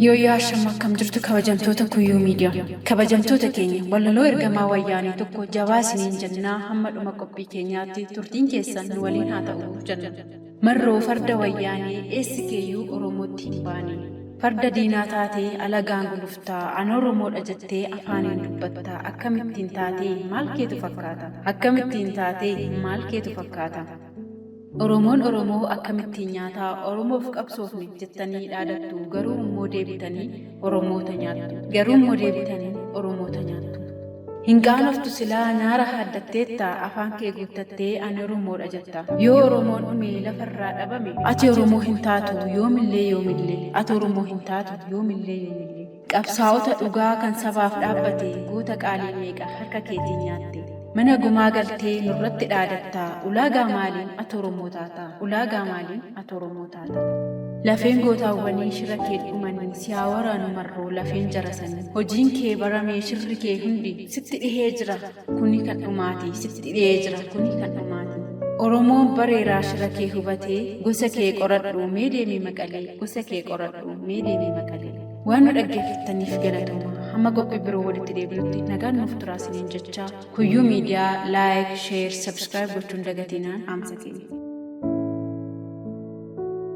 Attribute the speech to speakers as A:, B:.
A: Yooyyaa ashama akkam jirtu kabajamtoota Kuyyuu Miidiyaa. Kabajamtoota keenya walaloo ergamaa wayyaanee tokko jabaa isiniin jennaa hamma dhuma qophii keenyaatti turtiin keessan nu waliin haa ta'u jenna. Marroo farda wayyaanee eessi keeyyuu Oromootti hin baane. Farda diinaa taatee alagaan guluftaa an Oromoodha jettee afaaniin dubbattaa akkamittiin taatee maal keetu fakkaata? Akkamittiin taatee maal keetu fakkaata? Oromoon Oromoo akkamittiin nyaataa Oromoof qabsoofne jettanii dhaadattu garuu immoo deebitanii Oromoota nyaattu. Garuu immoo deebitanii Oromoota nyaattu. Hin qaanoftu silaa nyaara haaddatteetta afaan kee guuttattee ani Oromoodha jetta. Yoo Oromoon dhume lafarraa dhabame ati Oromoo hin taatu yoomillee yoomillee ati Oromoo hin taatu yoomillee yoomillee. Qabsaa'ota dhugaa kan sabaaf dhaabbate goota qaalii meeqa harka keetiin nyaatte. Mana gumaa galtee nurratti dhaadatta ulaagaa maaliin ati Oromoo taata ulaagaa maaliin ati Oromoo taata. Lafeen gootaawwanii shira keen dhumanii si haa waraanu Marroo lafeen jara sanii. Hojiin kee baramee shirri kee hundi sitti dhihee jira kuni kan dhumaati sitti dhihee jira kuni kan dhumaati. Oromoon bareeraa shira kee hubatee gosa kee qoradhu mee deemii Maqalee gosa kee qoradhu mee deemii Maqalee. Waan nu dhaggeeffattaniif galatooma. Hamma qophii biroo walitti deebinutti nagaan nuuf turaa isiniin jechaa Kuyyuu Miidiyaa like, share, subscribe gochuun dagatinaan dhaamsa keenya.